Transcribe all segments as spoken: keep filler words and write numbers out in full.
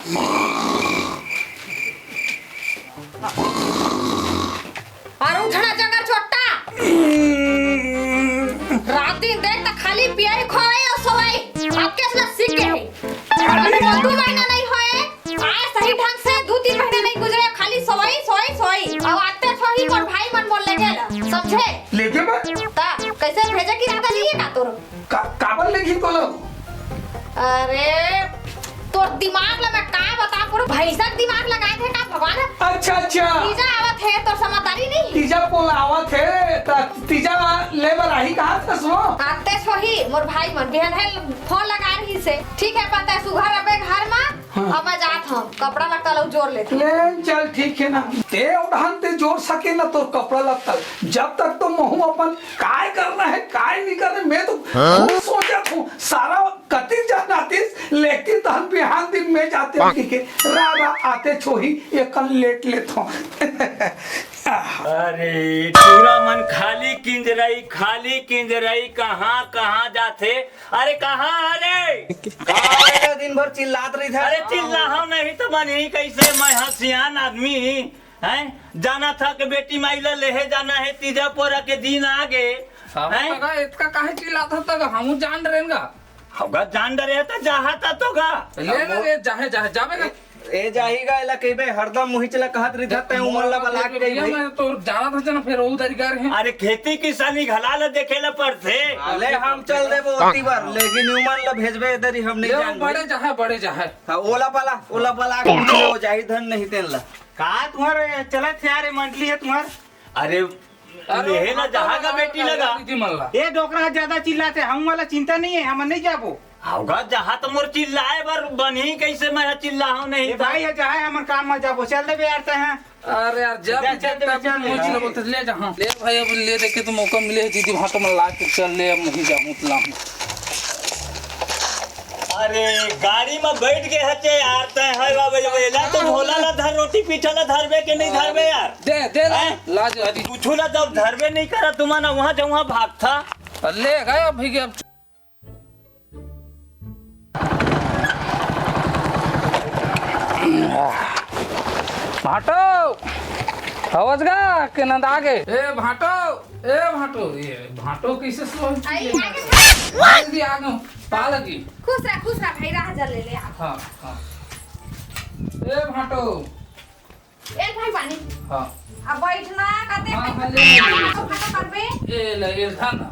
अउ उठना जंगर चोट्टा। रात दिन देख त खाली पियई खोवई अउ सोवई। अब के सीख के हे। अभी दू महीना नहीं होए, आए सही ढंग से दू तीन महीना नहीं गुजरे, खाली सोवई, सोवई, सोवई। अब आते सोही मोर भाई मन मोर लेगे ला, समझे? लेगे मैं? ता कैसे भेजे की रहता नहीं है का तोर? का, काबर लेगी तोला? अरे, तोर दिमाग ला मैं का बता, पूरा भैंसा के दिमाग लगा दे का भगवान। अच्छा, अच्छा। तीजा आवत हे, तोर समझदारी नहीं। तीजा पोला आवत हे, त तीजा ले बर आही कहा था सो? आते सोही, मोर भाई मन बिहान हे फोन लगा रही से। ठीक है, पता है, सुघर अबे घर मा, हाँ। अब मैं जात हूँ, कपड़ा लत्ता ला जोर लेते। ले, चल, ठीक है ना। ते उड़ान ते जोर सके ना तोर कपड़ा लत्ता। जब तक तो महू अपन काय करना है, काय नहीं करना है, मैं तो हाँ? खुद सोचत हूँ, सारा कति जाना तीस, लेकिन तहन बिहान दिन में जाते हो, ठीक है, रा, रा, आते सोही, ये कल लेट लेत हूँ। अरे, टूरा मन खाली किंजरई, खाली किंजरई, कहाँ, कहाँ जाथे? अरे, कहाँ, अरे? का दिन भर चिल्लात रहिथे? अरे, चिल्लाहूँ नहीं तो बनही कैसे? मैं ह सियान आदमी, हैं? जाना था कि बेटी माई ला लेहे जाना है, तीजा पोरा के दिन आ गे, हैं? तगा, इतका काहे चिल्लात हस तगा? हमू जान डरेन गा। हौगा जान डरे त जाहा त तोगा। ले ना, ले, जाहे, जाहे, जाबे गा। ए, जाही गा, एला कहिबे, हरदम मुहिच ला कहत रहिथे, तैं उमर ला बला के कहिबे। मैं तो जाना था ना, फिर वो उधर ही कर है। अरे, खेती किसानी घला ला देखे ला पड़थे। ले, हम चल देबो ओती बर, लेकिन उमन ला भेजबे इधर ही, हम नहीं ले, जानबे। बड़े जाहे, बड़े जाहे। हाँ, ओला बला, ओला बला के पूछ ले, वो जाही धन नहीं तेन ला। का तुम्हारे चलत हे यार, ये मंडली है तुम्हार? अरे, अरे, लेहे ला जहाँ का बेटी लगा। दीदी मन ला। ए डोकरा ज्यादा चिल्लाथे, हम वाला चिंता नहीं है, हम नहीं जाबो। हौगा जहाँ तो मोर चिल्लाए बर बनही, कैसे मैं चिल्लाहूँ नहीं ए तो। भाई, है जहाँ हमर काम में जाबो, चल देबे यार तैं। अरे यार, जब जा, चल देबे, चल देबे। ले जहाँ। ले भाई, अब ले देखे तो मौका मिले है, दीदी भाटो में ला के चल ले, अब नहीं जाऊँ उतला हूँ। अरे, गाड़ी में बैठ के हचे यार, तैं है बाबा, ये ला तो झोला ला धर, रोटी पीछा ला धरबे के नहीं धरबे यार? दे, दे ला, हैं? ला जल्दी। पूछू ला जब धरबे नहीं करा तुम ना, वहाँ जाऊँ, वहाँ भाग था। ले गए अभी के अब। भाटो, आवाज गा के नंद आगे। ए भाटो, ए भाटो, ये भाटो कैसे स्लो है? आई, आगे भाटो। जल्दी आ गयो, पा लगी। खुश रह, खुश रह भाई, राह जल ले ले आ। हाँ, हाँ। ए भाटो। ए भाई पानी। हाँ। अब बैठना कते हाँ, हाँ, ले, ले, ले, ले। भाटो करबे। ए ले, ए धन।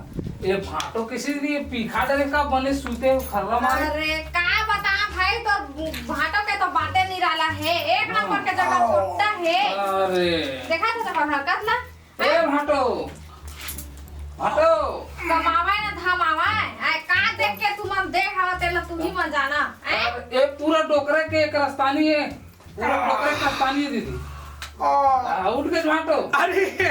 ए भाटो किसी दिन ये पीखा डरे का बने सूते खर्रा मारे। अरे का बता भाई, तो भाटो के तो बातें निराला है, एक नंबर के जगह छोटा है। अरे। देखा था तो हरकत ना। ए भाटो, भाटो। कमावे ना धमावे, आय का देख के तुमन दे हवा तेला तुही मन जाना, आय? ए पूरा डोकरे के एक रस्तानी है, पूरा डोकरे के रस्तानी है दीदी। आ, उठ के भाटो। अरे। ए,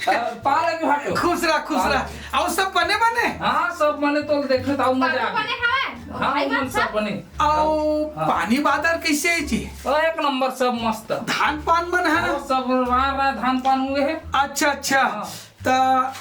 आ, पा लगी भाटो। खुश रह, खुश रह। अउ सब बने बने? हाँ, सब बने तो देखने तो मजा आ गया। बने हवे? हाँ, भाई उमन बात सब बने। अउ हाँ। पानी बादर कैसे है जी? ओ, एक नंबर, सब मस्त। धान पान मन है? ओ, सब रार रार धान पान हुए है। अच्छा, अच्छा। हाँ। त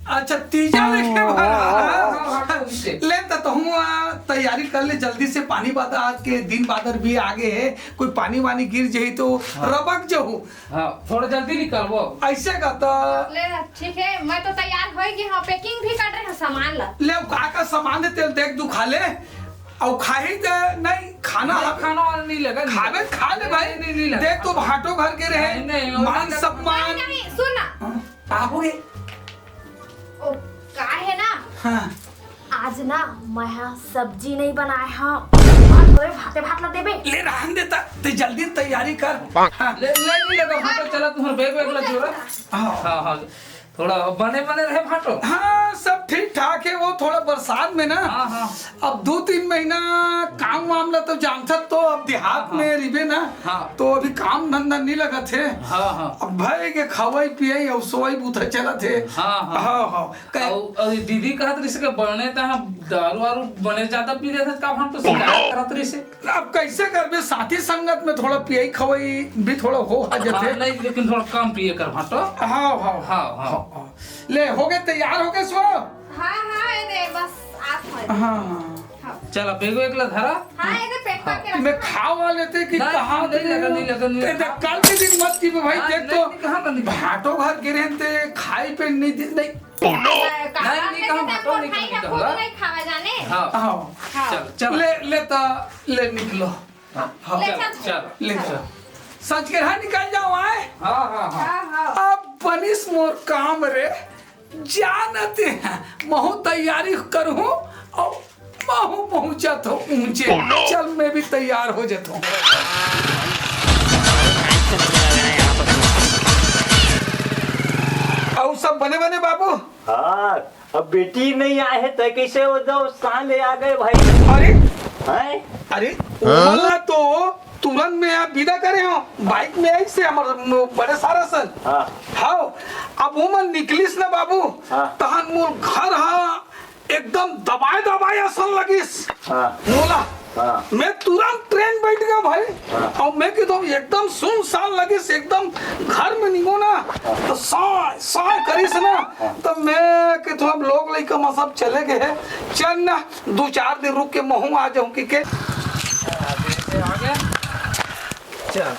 अच्छा, तीजा लेके बना। हाँ, हाँ, हाँ, ठीक है। ले त तहूँ, आ, तैयारी कर ले जल्दी से, पानी बादर आज के दिन बादर भी आगे है, कोई पानी वानी गिर जाही तो हाँ। रबक जाहू। हाँ, थोड़ा जल्दी निकलबो। ऐसे का तो ले, ठीक है, मैं तो तैयार होई कि हाँ, packing भी कर रहे हैं सामान ला। ले, का का सामान है, तेल देख दू खा ले। अउ खाही त नहीं, खाना नहीं, अब खाना वाला नहीं लगा, नहीं खाबे, लगा। खा ले भाई। नहीं, नहीं, नहीं लगा। देख, तो भाटो घर के रहे, नहीं, नहीं, वो मान नहीं लगा। सम्मान। नहीं, नहीं, सुन ना। हाँ, का हो गए? ओ, का है ना? हाँ। आज ना मैं हा सब्जी नहीं बनाए हा, और तोरे भाते भात ला देबे। ले रहन देता, ते जल्दी तैयारी कर। हाँ। ले, ले नहीं लगा, भाटो चला, तुम्हारे बैग वैग ला जोरा। हाँ। हाँ, हाँ। थोड़ा बने बने रहे भाटो। हाँ, सब ठीक ठाक है। वो थोड़ा बरसात में ना, हाँ, हाँ। अब दो तीन महीना काम वाम ला तो जानथस, तो अब देहात हाँ। में रिबे ना, हाँ। तो अभी काम धंधा नहीं लगत है। हाँ, हाँ। अब भाई के खवाई पियाई अउ सोवाई बूता चलत है। हाँ, हाँ। हाँ, हाँ। कै- अउ, अउ दीदी कहत रहिस के बने त हम दारू वारू बने ज्यादा पी लेथस का, हम तो शिकायत करत रहिस। अब कैसे करबे, साथी संगत में थोड़ा पियई खवई भी थोड़ा हो आ जाथे। हाँ, नहीं, लेकिन थोड़ा कम पिए कर भाटो। हाँ, हाँ, हाँ, हाँ। हाँ, हाँ। ले, हो गए, तैयार हो गए सो? हाँ, हाँ, ये दे, बस आप हो। हाँ, हाँ। हाँ। चल, अब एगो एकला धरा। हाँ, एगो पैक करके रख। मैं खावा लेते कि नहीं, कहाँ नहीं लगा, नहीं लगा, नहीं ते लगा। देख, कल के दिन मत जीबे भाई, हाँ, देख नहीं, तो नहीं, कहाँ का नहीं? भाटो घर गिरे ते खाई पे नहीं दे, नहीं। नहीं, नहीं, कहाँ भाटो नहीं, खाई कहाँ ना, कहाँ? खुद नहीं खावा जाने। हाँ। हाँ। हाँ। चल, चल। ले, ले ता, ले निकलो। हाँ, ले चल, चल, चल। ले चल। सच के हाँ निकल जाओ आए। हाँ, हाँ, हाँ। हाँ, हाँ। अब बनिस मोर काम रे, जानते हैं, महू तैयारी करूँ और महू पहुँचत हो ऊंचे। Oh, no! चल, मैं भी तैयार हो जाता हूँ। और सब बने बने बाबू? हाँ, अब बेटी नहीं आए है, तय कैसे हो जाओ, कहाँ ले आ गए भाई? अरे, हैं? अरे, ओमन ला तो तुरंत मैं आप विदा करे हो, बाइक में आई से हमर बड़े सारा सन। हाँ। हाँ, अब ओमन निकलिस ना बाबू, हाँ। तहन मोर घर हा एकदम दबाए दबाए असन लगिस। हाँ। मोला हाँ। मैं तुरंत ट्रेन बैठ गया भाई। हाँ। और मैं कहता हूँ एकदम सुनसान लगिस, एकदम घर में निकलो ना, हाँ। तो साय साय करिस ना, हाँ। तो मैं कहता हूँ अब लोग लइका में सब चले गए हैं, चल ना दो चार दिन रुक के महू आ जाऊँ कि के। चल।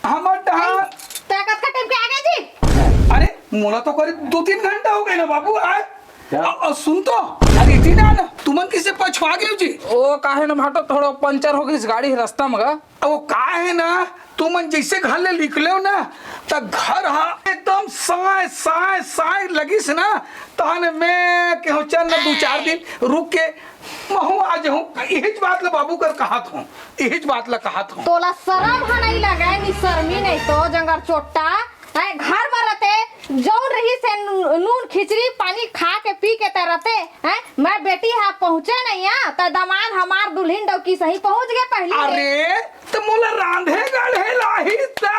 हमर डहार। तै कतका टाइम के आ गए जी? अरे, मोला तो करीब दो तीन घंटा हो गए ना बाबू, आए। क्या? अ, अ, सुन तो, अरे इतनी ना, ना, तुमन किसे पछवा गए जी? ओ, काहे ना भाटो, थोड़ा पंचर हो गई गाड़ी रास्ता में गा। ओ, काहे ना, तुमन जैसे घर ले निकले हो ना, त घर हा एकदम साय, साय, साय लगिस ना, तहन मैं कहूँ, चल ना, दो चार दिन रुक के महू आ जाऊँ। इहिच बात ला बाबू कर कहत हूँ, इहिच बात ला कहत हूँ। तोला शरम ह नहीं लगे, निशरमी नहीं तो जंगर चोट्टा। हैं, घर में रहते, जौन रही से नू-, नून खिचड़ी पानी खा के पी के त रहते। हैं, मैं बेटी हा पहुँचे नहीं आ, त दमाद हमार दुल्हिन डौकी सही पहुँच गए पहली। अरे, त मोला रांधे गढ़े लाही ता।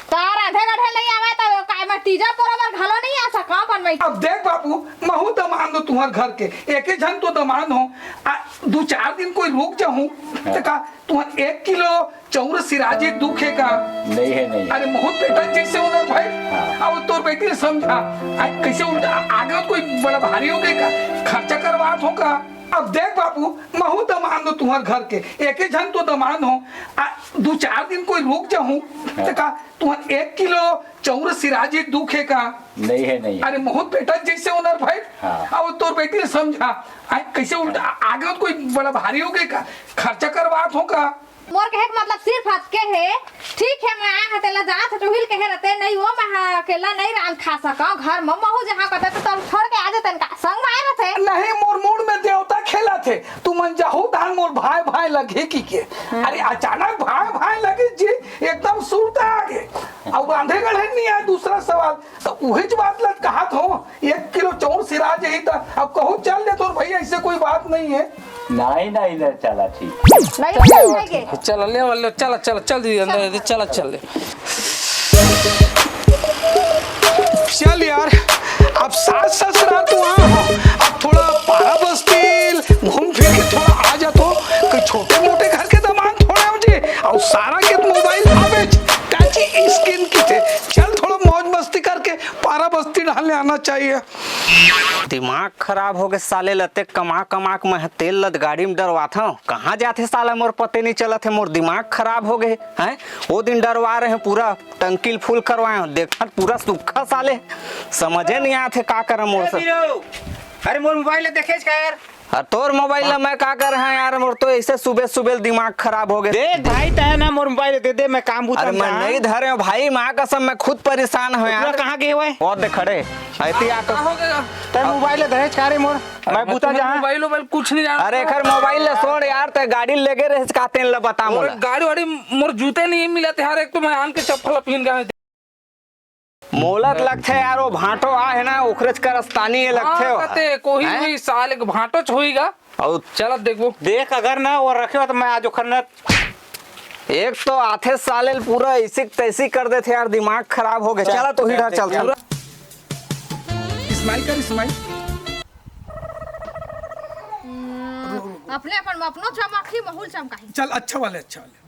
त रांधे गढ़े नहीं आवे त काय मैं तीजा पोरा बर घलो नहीं आ सका अपन मैं। अब देख बाबू, महू दमांद हो तुहर घर के, एके झन तो दमांद हो, आ, दू चार दिन कोई रुक जाहूँ, हाँ। त का तुहर एक किलो चौर सिराजी दुखे का? नहीं है, नहीं है। अरे महू बेटा जैसे होना भाई, हाँ। अब तोर बेटी समझा, आ, कैसे उल्टा आगे कोई बड़ा भारी हो गए का? खर्चा करवात हो का? अब देख बाबू, महू दमांद हो तुहर घर के, एके झन तो दमांद हो, आ, दू चार दिन कोई रुक जाहूँ, हाँ। त का तुहर एक किलो चौर सिराजी दुखे का? नहीं है, नहीं है। अरे महू बेटा जैसे होना भाई, हाँ। अब तोर बेटी समझा, आ, कैसे उल्टा आगे कोई बड़ा भारी हो गए का? खर्चा करवात हो का? मोर कहे के मतलब सिर्फ अतके हे। ठीक हे, मैं आए हंव, तेला जात हंव, टुहिल कहे रहते, नहीं वो मैं हा अकेला नहीं रांध खा सकंव, घर म महू जहाँ कहते तो तोला छोड़ के आ जाते का, संग में आए रहते। नहीं, मोर मूड में देवता खेलत हे, तुमन जाहू धान मोर भाई भाई लगे कि के। हाँ। अरे अचानक भाई भाई लगे जी, एकदम सुरता आ गए। अब रांधे गढ़े नहीं आए, दूसरा सवाल। त उहेच बात ल कहत हंव, एक किलो चौर सिरा जाही त अब कहूँ चल ले तोर भैया, ऐसे कोई बात नहीं है। नहीं, नहीं, ले चला, ठीक। नहीं, चल, नहीं, नहीं, नहीं। चल, ले, ले, चल, चल, चल, दीदी, अंदर, चल, चल, चल। चल यार, अब सास ससुराल तो आ हो, अब थोड़ा पारा बस्ती घूम फिर के थोड़ा आ जातो, कोई छोटे मोटे घर के दमांद थोड़े हो जी, और सारा के मोबाइल आवेच, टच स्क्रीन की थे। चल थोड़ा मौज मस्ती करके पारा बस्ती डहर ले आना चाहिए। दिमाग खराब हो गए साले ल, अतेक कमा कमा के मैं तेल ल गाड़ी में डरवात हंव, कहाँ जाथे साला, मोर पते नहीं चलत हे, मोर दिमाग खराब हो गए हैं। वो दिन डरवा रहे हैं, पूरा टंकी ल फुल करवाए हंव, देखत पूरा सूखा साले, समझे नहीं आत हे का करम मोर ए से। बीरू, अरे मोर मोबाइल ल देखेच का यार? अरे तोर मोबाइल ला मैं का कर रहा यार, मोर तो ऐसे सुबह सुबह दिमाग खराब हो गए। देख भाई, तय ना मोर मोबाइल दे दे, मैं काम बूता अरे में मैं जाऊँ। नहीं धरे हूँ भाई, माँ कसम मैं खुद परेशान हूँ पूरा यार। कहाँ गए हुए? और दे खड़े, ऐती आ का हो गया? तय मोबाइल धरेच का रे मोर? मैं अरे बूता तुम्हें जहाँ मोबाइल वोबाइल कुछ नहीं जानता। अरे एकर मोबाइल ले छोड़ यार, तय गाड़ी लेगे रहे का तेन ला बता और मोला। गाड़ी वाड़ी मोर जूते नहीं मिलत यार, एक तो मैं आन के चप्पल पहन के आए। मोला त लगथे यार, वो भांटो आ है ना, ओखरेच करस्तानी ये लगथे हाँ, वो। कते कोई हैं? नहीं, साल एक भांटो च होईगा। अउ चलत देखबो। देख, अगर ना वो रखे हो तो मैं आज ओखर न एक तो आथे साले ल पूरा ऐसी तैसी कर देथे यार, दिमाग खराब हो गया। चला तो ही डर चलथे। पूरा स्माइल कर, स्माइल। हम्म, अपने अपन में अपनो चमक ही, महू ल चमकाही। चल, अच्छा वाले, अच्छा वाले।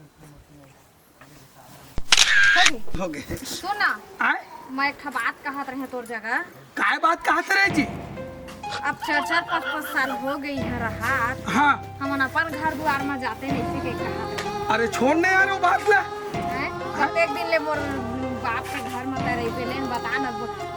हो गए। सुन ना, आय? मैं एक ठा बात कहत रहे तोर जगह। काय बात कहत रहे जी? अब चार चार पाँच पाँच साल हो गई है रहात। हाँ। हमन अपन घर दुआर में जाते नहीं थे, के कहत रहे। अरे छोड़ ने यार वो बात ला। हैं? कतेक दिन ले मोर बाप के घर में तय रहिबे, लेन बता न,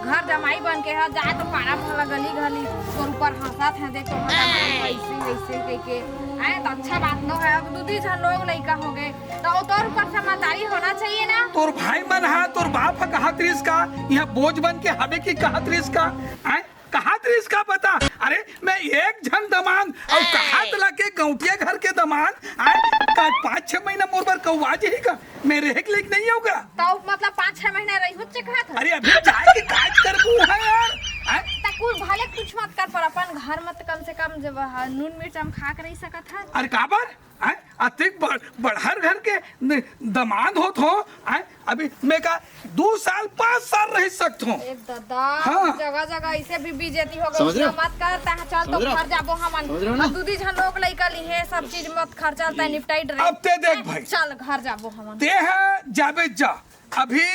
घर जमाई बन के ह, जाए तो पारा भला गली गली तोर ऊपर हंसत है, देख तोर जमाई ऐसे वैसे कह के। आए तो अच्छा बात न है, अब दू दी झन लोग लइका हो गए, तो तोर ऊपर समझदारी होना चाहिए ना। तोर भाई मन हा, तोर बाप हा कहत रिस का, यहाँ बोझ बन के हवे की कहत रिस का? आए, कहत रिस का बता? अरे, मैं एक झन दमांद अउ कहत ला के गौंटिया घर के दमांद, आए, का पाँच छह महीना मोर बर कौवा जी का? मैं रहे के लायक नहीं होगा। तो मतलब पाँच छह महीना रही हो चुका था? अरे, अभी जाए के काज करबू है यार। आए? त कुल भले कुछ मत कर, पर अपन घर में तो कम से कम जब, हाँ, नून मिर्च हम खा के रह सकत है। अरे, काबर? आय, अतिक बड़-, बड़हर घर के न-, दमांद होत हो, आय, अभी मैं का दू साल, पाँच साल रह सकत हो। ए दादा, हाँ। जगह जगह ऐसे भी बीजेती हो गई, समझ रहे हो? मत कर, तहाँ चल तो समझ रहे हो? घर जाबो हमन। समझ रहे हो ना? अब दू दी झन लोग लइका लिहे, सब चीज मत खर्चा, तय निपटाई रहे। अब ते देख भाई। चल घर जाबो हमन। ते है जाबे जा, अभी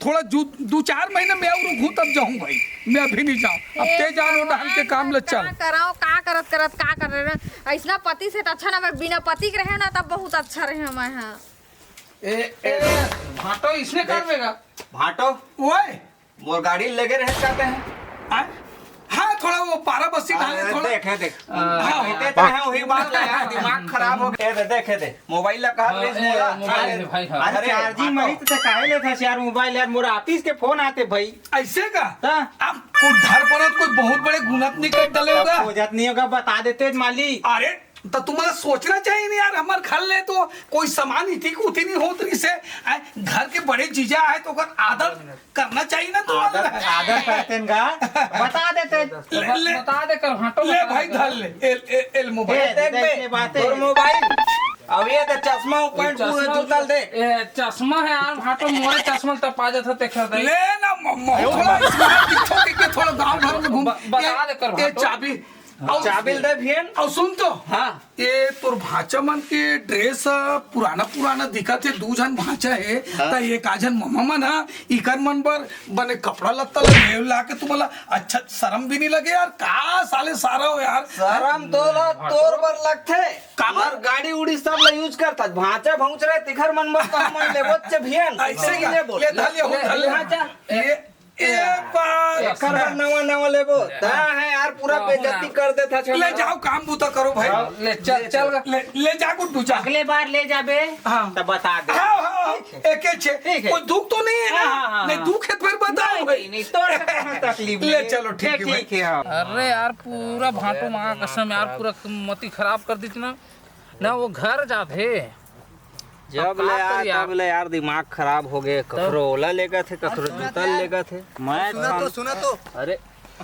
थोड़ा जू-, दू चार महीना मैं और रुकूं तब जाऊं भाई, मैं अभी नहीं जाऊं। अब ए ते जानो भगवान, डहन के काम ले का चल। कराओ, का करत करत का कर रहे हैं? ऐसना पति से तो अच्छा ना, मैं बिना पति के रहे ना तब बहुत अच्छा रहे मैं, हाँ। ए, ए, भाटो इसने कर देगा। भाटो, ओए। मोर गाड़ी लगे रहे कहते हैं। आय? हाँ, थोड़ा वो पारा बस्ती डाले, हाँ, थोड़ा। देख, है, देख। हाँ। कहते तो हैं, वही बात है यार, दिमाग खराब हो गया। ए, दे, देख, है, दे। मोबाइल ला कहा हाँ, ले ए, मोला? मोबाइल अरे, है भाई, हाँ। अरे, अरे, चार्जिंग हाँ। मरी तो काहे लेत हस यार मोबाइल यार, मोर ऑफिस के फोन आते भाई। ऐसे का? हाँ। अब कोई घर पर कोई बहुत बड़े गुनत नहीं कर डले होगा। खोजत नहीं होगा, बता देते माली। अरे, तो तुम्हारा सोचना चाहिए नहीं यार, हमारे घर ले तो कोई सामान इतनी उतनी होत रही से, आय, घर के बड़े जीजा आए तो ओकर आदर करना चाहिए ना तुम्हारा। आदर, आदर करते हैं का? बता देते। ले, ले, बता दे कर, हटो, ले बता भाई, दे। धर ले, एल, एल, एल मोबाइल। ए, देख बे, बात है। तोर मोबाइल। अब ये तो चश्मा, पैंट, चश्मा, जूता ल दे। ए, चश्मा है यार, हटो, मोरे चश्मा ल तपा जात है, देखा दे। ले ना, म-, म-, थोड़ा smart दिखो के, के थोड़ा गांव भर में घूम। ब-, बता ये, दे कर, ये हटो। चाबी। हाँ। अउ चाबी ल दे भियन। अउ सुन तो। हाँ। ये तोर भांचा मन के ड्रेस ह पुराना पुराना दिखत हे, दू झन भांचा हे, हाँ। त एक आध झन ममा मन ह इकर मन बर बने कपड़ा लत्ता ल ले ला के तुमला अच्छा शरम भी नहीं लगे यार, का साले सारा हो यार। शरम तो ला तोर बर लगथे। काबर? गाड़ी उड़ी सब ला use करथस, भांचा भौंच रहे तिखर मन बर तो हमन लेबोच भियन। ऐसे ही ले बोल। ले धर ले, ले, धर ले। ले, भांचा। ये ए बात। एकर बर नवा नवा लेबो। ता है यार, पूरा बेइज्जती कर देथा छे। ले जाओ, काम बूता करो भाई। हाँ, ले चल, चल। ले, ले जा गुड्डू, जा। अगले बार ले जाबे, हाँ। त बता दे। हाँ, हाँ, हाँ। ठीक है। एके छे। ठीक है। कोई दुख तो नहीं है ना? हाँ, हाँ, हाँ, नहीं, हाँ। दुख है तो फिर बताओ नहीं, भाई। नहीं, नहीं, तोर से कहाँ तकलीफ ले है? चलो, ठीक है भाई। ठीक है, हाँ। अरे यार, पूरा भांटो माँ कसम यार, पूरा मती खराब कर दी ना। ना वो घर जाथे। जब अब का ले आ, करी यार? तब ले यार दिमाग खराब हो गए। कखरो ओला लेगत हे, कखरो जूता लेगत हे। मैं सुना तो, सुना तो। अरे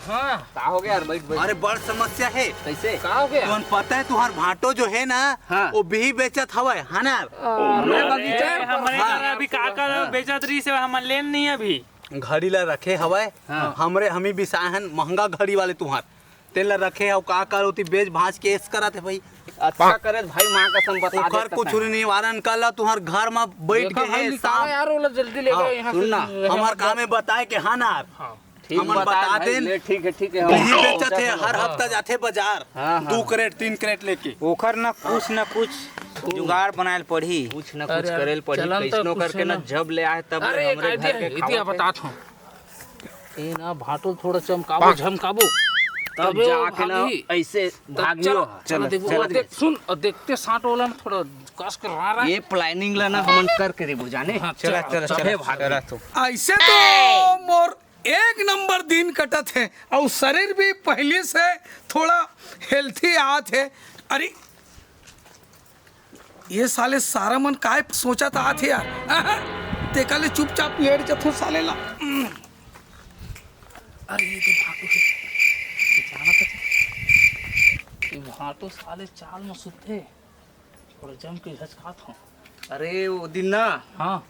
हाँ। का हो गया यार? बैठ, बैठ। अरे बड़ समस्या है। कैसे? का हो गया? तुमन पता है तुहार भांटो जो है ना, हाँ। वो बिही बेचत हवय, है ना? अरे बगीचा ए, हमरे हाँ। घर अभी का का बेचत रही से हमन लेन नहीं अभी। घड़ी ला रखे हवय। हाँ। हमरे हमी बिसाहन महंगा घड़ी वाले तुहार। तेला रखे अउ का कर ओती बेच भांज के ऐश करत हे भाई। अच्छा करे भाई, माँ कसम बता ओखर देता कुछ है। निवारण कर ला, तुहार घर में बैठ देखा गए भाई, है निकाला सांप। यार, ओला जल्दी ले हाँ, गए यहाँ सुन से, ना, यहाँ हमार मत काम में बताए के हाँ ना। हाँ। ठीक हमन बता बता भाई, देन। ले, ठीक है, ठीक है, हम यही बेचत है, हर हाँ। हफ्ता जाथे बाजार, हाँ, हाँ। दो कैरेट, तीन कैरेट लेके। ओखर ना कुछ ना कुछ जुगाड़ बनाए ल पड़ही। कुछ ना कुछ अरे यार, करे ल पड़ही, चलन तो कैसनो कुछ करके ना ना। जब ले आए तब अरे, एक हमरे idea घर के है, इतिया खावत है। बतात हूँ। ए ना भांटो ल थोड़ा चमकाबो, झमकाबो। तब तबे वो जाके ना भागही। ऐसे तब भागियो। चल, चल, चल, देखो, चल। और देख, सुन, और देखते सांट वाला ना थोड़ा कस के रहा रहा। ये planning ला ना हमन करके रे बुझाने। हाँ, चला, चल, चला, तबे चला, भाग। चला तो। ऐसे तो मोर एक नंबर दिन कटत हे अउ शरीर भी पहले से थोड़ा healthy आत हे। अरे, ये साले सारा मन काय सोचत आत हे यार? अहं, तेका ले चुपचाप लेट जथो साले ला। अरे, ये तो भाटो हे। ये जाना था। ये भाटो साले चाल में सुते। थोड़ा जम के झचकात हूँ। अरे, वो दिन ना, हाँ।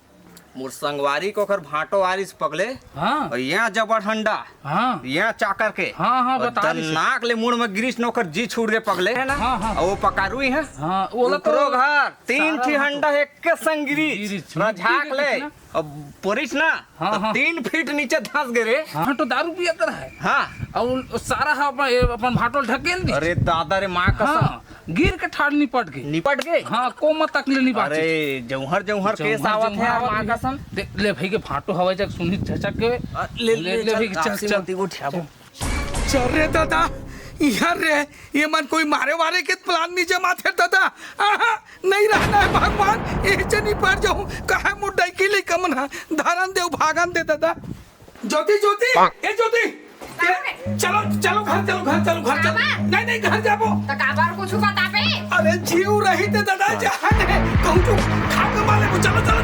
मोर संगवारी के ओकर भांटो आरिस पगले। हाँ। अउ यहाँ जबर हंडा। हाँ। यहाँ चाकर के। हाँ, हाँ, अउ बता रही से। नाक ले मुड़ में गिरिस न ओकर जी छूट गे पगले, है ना? हाँ, हाँ। अउ वो पकारुई है। हाँ, वो वाला तो ओकरो घर तीन सारा ठी वहाँ तो हंडा एक के संग गिरिस। गिरिस, रझाक गिरिस ले। ना। अब परिस ना, हाँ, त हाँ। तीन फीट नीचे धंस गे रे। हाँ, तो दारू पिया कर है। हाँ। अउ सारा ह अपन, अपन भांटो ल ढकेल दी। अरे दादा रे, माँ कसम। हाँ, गिर के ठाड़ निपट गे। निपट गे? हाँ, कोमा तक ले नहीं बाँचे। अरे, जौहर, जौहर केस आवत हे यार, माँ कसम। दे, ले भाई के भांटो हवय जग सुनी झचक के। अ, ले, ले, ले, ले चल, भाई के, चल, आपसी चल। मती गोठियाबो। चल रे दादा, इहाँ रे, ये मन कोई मारे वारे के प्लान नहीं जमात हे दादा। आहा, नहीं रहना है भगवान, ये जनी पर जाऊँ, कहाँ मोर डाइकी लइका मन हा, धरन देव, भागन दे दादा। ज्योति, ज्योति, ए ज्योति, ए, चलो, चलो घर, चलो घर, चलो घर, चलो। काबर? नहीं, नहीं, घर जाबो। त काबर कुछ बताबे? अरे जीव रही ते दादा, जहान है, कहूँ तो खा के मार लेबो। चलो, चलो,